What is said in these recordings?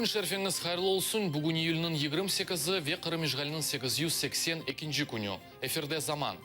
Kün şerfiñiz hayırlı olsun! Bugün iyülniñ 28-i ve Qırım işğaliniñ 882 künü. Efirde Zaman.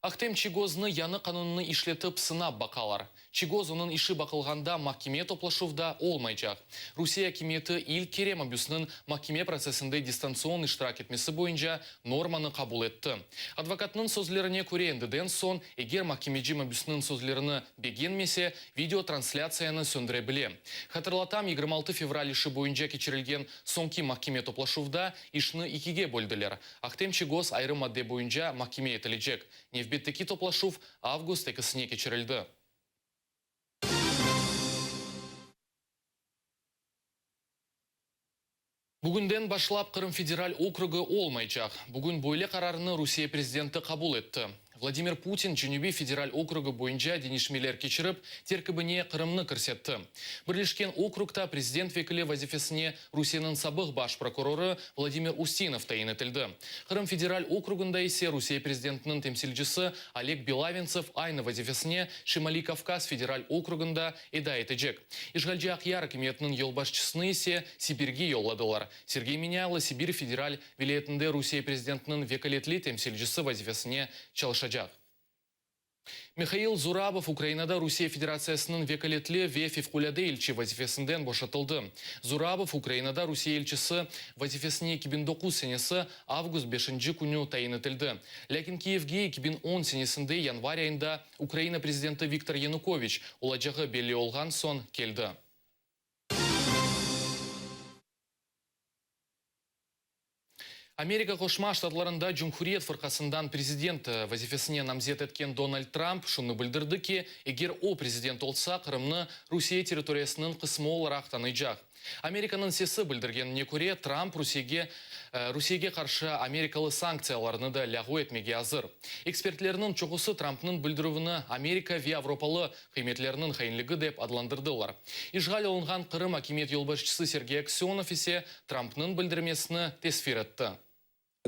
Ahtem Çiygoznı yañı qanunnı işletip sınap baqalar. Çiygoz onıñ işi baqılğanda mahkeme toplaşuvda olmaycaq. Rusiye akimiyeti ilk kere mabüsniñ mahkeme protsessinde distantsion iştirak etmesi boyunca normanı qabul etti. Advokatnıñ sözlerine köre, endiden soñ, eger mahkemeci mabüsniñ sözlerini begenmese, videotranslâtsiyanı söndüre bile. Hatırlatam, 26 fevral işi boyunca keçirilgen soñki mahkeme toplaşuvda işni ekige böldiler. Ahtem Çiygoz ayrı madde boyunca mahkeme etilecek. Nevbetteki toplaşuv avgust ekisine keçirildi. Bugünden başlap Qırım federal okrugı olmaycaq. Bugün böyle qararnı Rusiye prezidenti qabul etti. Vladimir Putin Cenübiy federal okrugı boyunca deñişmeler keçirip, terkibine Qırımnı kirsetti. Birleşken okrugta prezident vekili vazifesine Rusiyeniñ sabıq baş prokurorı Vladimir Ustinov tayin etildi. Qırım federal okrugında ise Rusiye prezidentiniñ temsilcisi Oleg Belaventsev aynı vazifesine Şimaliy Kavkaz federal okrugında eda etecek. İşğalci Aqyar akimiyetiniñ yolbaşçısını ise Sibirge yolladılar. Sergey Menâylo Sibir federal vilâyetinde Rusiye prezidentiniñ vekâletli temsilcisi vazifesine çalışacaq. Mihail Zurabov Ukrainada Rusiye Federatsiyasınıñ vekâletli ve fevqulâde elçi vazifesinden boşatıldı. Zurabov Ukrainada Rusiye elçisi vazifesine 2009 senesi avgust beşinci künü tayin etildi. Lâkin Kiyevge 2010 senesinde yanvar ayında Ukraina prezidenti Viktor Yanukoviç olacağı belli olğan soñ keldi. Amerika Qoşma Ştatlarında Cumhuriyet fırqasından prezident vazifesine namzet etken Donald Tramp şunı bildirdi ki, eger o prezident olsa, Qırımnı Rusiye territoriyasınıñ qısmı olaraq tanıycaq. Amerikanıñ Sesi bildirgenine köre, Tramp Rusiyege Rusiyege qarşı amerikalı sanktsiyalarnı da lâğu etmege azır. Ekspertlerniñ çoqusı Trampnıñ bildirüvini Amerika ve avropalı qıymetlerniñ hainligi dep adlandırdılar. İşğal olunğan Qırım akimiyet yolbaşçısı Sergey Aksönov ise Trampnıñ bildirmesini tesfir etti.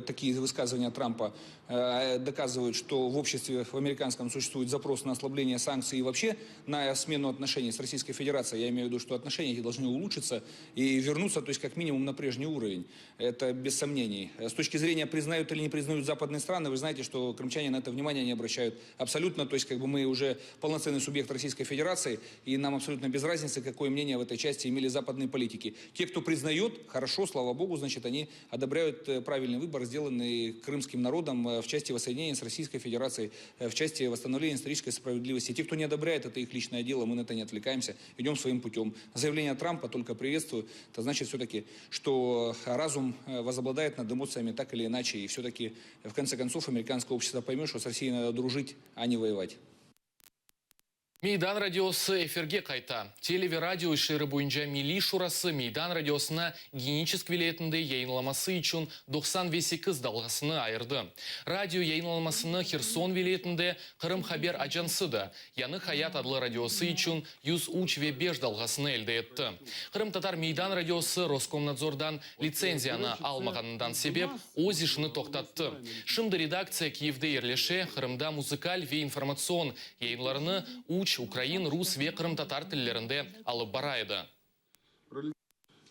Такие высказывания Трампа доказывают, что в обществе в американском существует запрос на ослабление санкций и вообще на смену отношений с Российской Федерацией. Я имею в виду, что отношения эти должны улучшиться и вернуться, то есть как минимум на прежний уровень. Это без сомнений. С точки зрения признают или не признают западные страны, вы знаете, что крымчане на это внимание не обращают абсолютно. То есть как бы мы уже полноценный субъект Российской Федерации, и нам абсолютно без разницы, какое мнение в этой части имели западные политики. Те, кто признает, хорошо, слава богу, значит, они одобряют э, правильный выбор, сделанный крымским народом э, в части воссоединения с Российской Федерацией, э, в части восстановления исторической справедливости. Те, кто не одобряет, это их личное дело, мы на это не отвлекаемся, идем своим путем. Заявление Трампа только приветствую, это значит все-таки, что разум возобладает над эмоциями так или иначе, и все-таки, в конце концов, американское общество поймет, что с Россией надо дружить, а не воевать. Meydan radiosı efirge qayta. Tele ve radio işleri boyunca Milliy şurası Meydan radiosına Geniçesk vilâyetinde yayınlaması içün 98 dalğasını ayırdı. Radio yayınlanmasını Herson vilâyetinde Qırım haber ajansı da Yañı hayat adlı radiosı içün 103 ve beş dalğasını elde etti. Qırımtatar Meydan radiosı Roskomnadzordan litsenziyanı almağanından sebep öz işini toqtattı. Şimdi redaktsiya Kiyevde yerleşe, Qırımda muzıkal ve informatsion yayınlarını üç, ukrain, rus ve qırımtatar tillerinde alıp bara edi.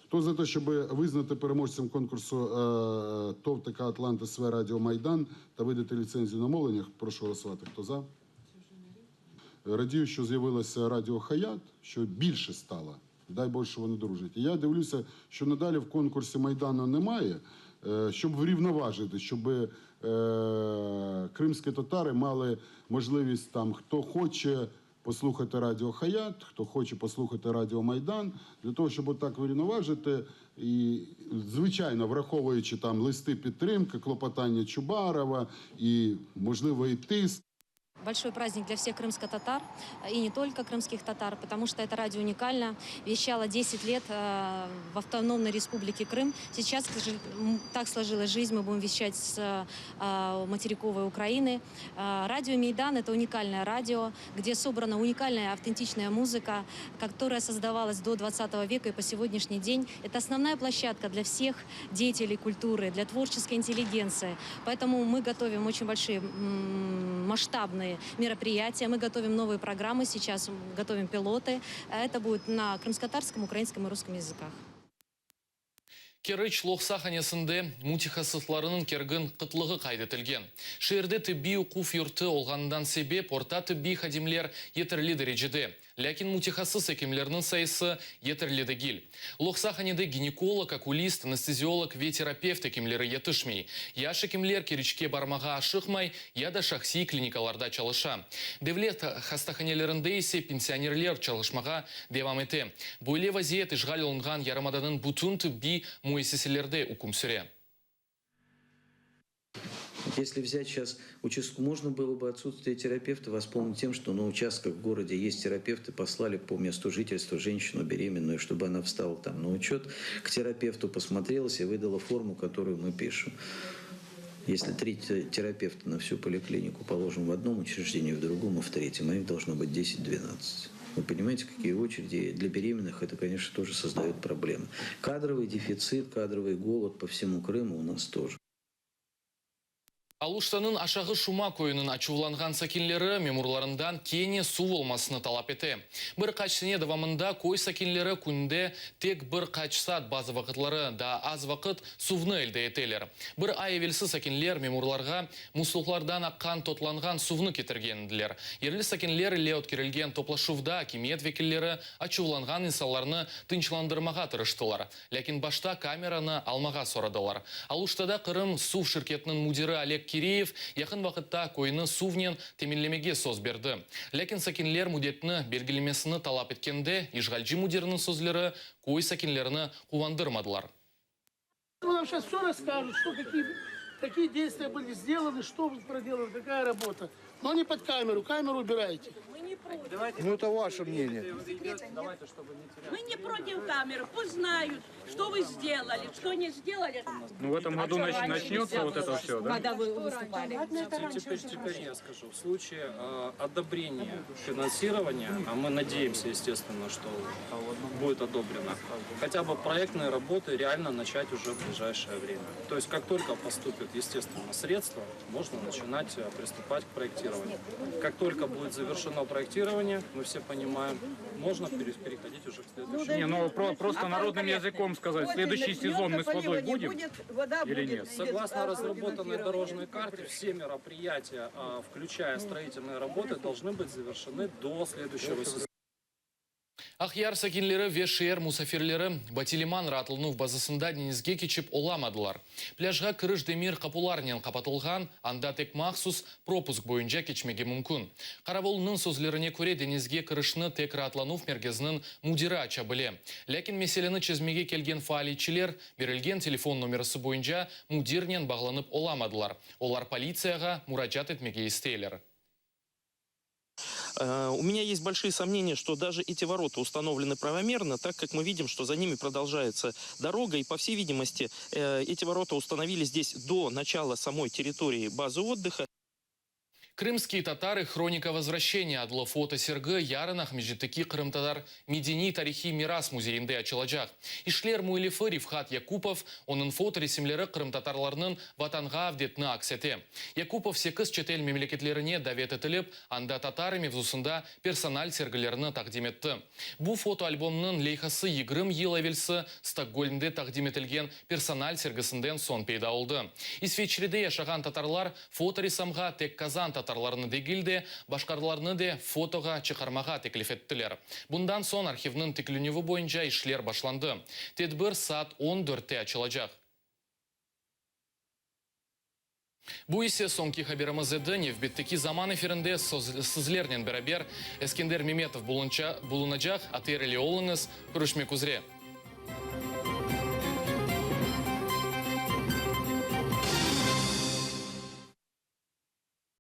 Хто за те, щоб визнати переможцем конкурсу ТОВ ТК Атлант СВ Радіо Майдан та видати ліцензію на мовлення, прошу голосувати. Хто за? Радію, що з'явилося Радіо Хаят, що більше стало. Дай Боже, що вони дружать. І я дивлюся, що надалі в конкурсі Майдану немає, щоб врівноважити, щоб кримські татари мали можливість там, хто хоче послухати Радіо Хаят, хто хоче послухати Радіо Майдан, для того, щоб отак врівноважити, і, звичайно, враховуючи там листи підтримки, клопотання Чубарова і, можливо, і тиск. Большой праздник для всех крымско-татар, и не только крымских татар, потому что это радио уникально, вещало 10 лет э, в автономной республике Крым. Сейчас, так сложилась жизнь, мы будем вещать с э, материковой Украины. Э, радио Мейдан – это уникальное радио, где собрана уникальная автентичная музыка, которая создавалась до 20 века и по сегодняшний день. Это основная площадка для всех деятелей культуры, для творческой интеллигенции. Поэтому мы готовим очень большие масштабные мероприятия, мы готовим новые программы, сейчас готовим пилоты. Это будет на крымско-татарском, украинском и русском языках. Keriç loqsahanesinde mütehassıslarnıñ kergin qıtlığı qayd etilgen. Şeerde tibbiy oquv yurtı olğanından sebep orta tibbiy hadimler yeterli derecede, lâkin mütehassıs ekimlerniñ sayısı yeterli degil. Loqsahanede ginekolog, okulist, anesteziolog ve terapevt ekimleri yetişmey. Yaş ekimler Keriçke barmağa aşıqmay ya da şahsiy klinikalarda çalışa. Devlet hastahanelerinde ise pensionerler çalışmağa devam ete. Böyle vaziyet işğal olunğan yarımadanıñ bütün tıbbiy müessiselerde üküm süre. Если взять сейчас участк, можно было бы отсутствие терапевта восполнить тем, что на участках в городе есть терапевты, послали по месту жительства женщину беременную, чтобы она встала там на учет к терапевту, посмотрелась и выдала форму, которую мы пишем. Если три терапевта на всю поликлинику положим в одном учреждении, в другом и в третьем, а их должно быть 10-12. Вы понимаете, какие очереди для беременных, это, конечно, тоже создает проблемы. Кадровый дефицит, кадровый голод по всему Крыму у нас тоже. Aluştanıñ Aşağı Şuma köyüniñ açuvlanğan sakinleri memurlarından kene suv olmasını talap ete. Bir qaç sene devamında köy sakinleri künde tek bir qaç saat, bazı vaqıtları daa az vaqıt suvnı elde eteler. Bir ay evelsi sakinler memurlarğa musluqlardan aqqan totlanğan suvnı ketirgen ediler. Yerli sakinler ile ötkerilgen toplaşuvda akimiyet vekilleri açuvlanğan insanlarnı tınçlandırmağa tırıştılar. Lâkin başta kameranı almağa soradılar. Aluştada Qırım suv şirketiniñ müdiri Oleg Kireyev yaqın vaqıtta köyni suvnen teminlemege söz berdi. Lâkin sakinler müddetni belgilemesini talap etkende, işğalci müdirniñ sözleri köy sakinlerini quvandırmadılar. Нам сейчас все расскажут, что какие, какие действия были сделаны, что проделано, какая работа. Но не под камеру, камеру убирайте. Ну, это ваше мнение. Мы не против камеры, пусть знают, что вы сделали, что не сделали. Ну, в этом году начнется вот это все, да? Когда вы выступали? Теперь, теперь я скажу. В случае э, одобрения финансирования, а мы надеемся, естественно, что будет одобрено, хотя бы проектные работы реально начать уже в ближайшее время. То есть, как только поступят, естественно, средства, можно начинать э, приступать к проектированию. Как только будет завершено проектирование, мы все понимаем, можно переходить уже к следующему. Не, ну про- просто народным языком сказать, следующий сезон мы с водой будем? или нет? Согласно разработанной дорожной карте, все мероприятия, а, включая строительные работы, должны быть завершены до следующего сезона. Aqyar sakinleri ve şeer musafirleri Batiliman raatlanuv bazasında deñizge keçip olamadılar. Plâjğa kiriş demir qapularnen qapatılğan, anda tek mahsus propusk boyunca keçmege mümkün. Qaravulnıñ sözlerine köre, deñizge kirişni tek raatlanuv merkeziniñ müdiri aça bile. Lâkin meseleni çezmege kelgen faaliyetçiler berilgen telefon nomerası boyunca müdirnen bağlanıp olamadılar. Olar politsiyağa muracaat etmege isteyler. Э, У меня есть большие сомнения, что даже эти ворота установлены правомерно, так как мы видим, что за ними продолжается дорога, и, по всей видимости, э, эти ворота установили здесь до начала самой территории базы отдыха. Крымские татары. Хроника возвращения adlı fotosergi yarın Aqmescitteki Qırımtatar medeniy tarihiy miras müzeyinde açılacaq. İşler müellifi Rifhat Yakupov, onıñ fotoresimleri qırımtatarlarnıñ vatanğa avdetini aks ete. Yakupov 8 çetel memleketlerine davet etilip, anda tatar mevzusında personal sergilerini taqdim etti. Bu fotoalbomnıñ leyhası 20 yıl evelsi Stokgolmde taqdim etilgen personal sergisinden soñ peyda oldı. İsveçrede yaşağan tatarlar fotoressamğa tek Qazan tatarlarını degil de, başqalarını da fotoğa çıqarmağa teklif ettiler. Bundan soñ arhivniñ tiklenüvi boyunca işler başlandı. Tedbir saat 14-te açılacaq. Bu ise soñki haberimiz edi. Nevbetteki zaman efirinde sizlernen beraber Eskender Memetov bulunacaq. ATR ile oluñız. Körüşmek üzere.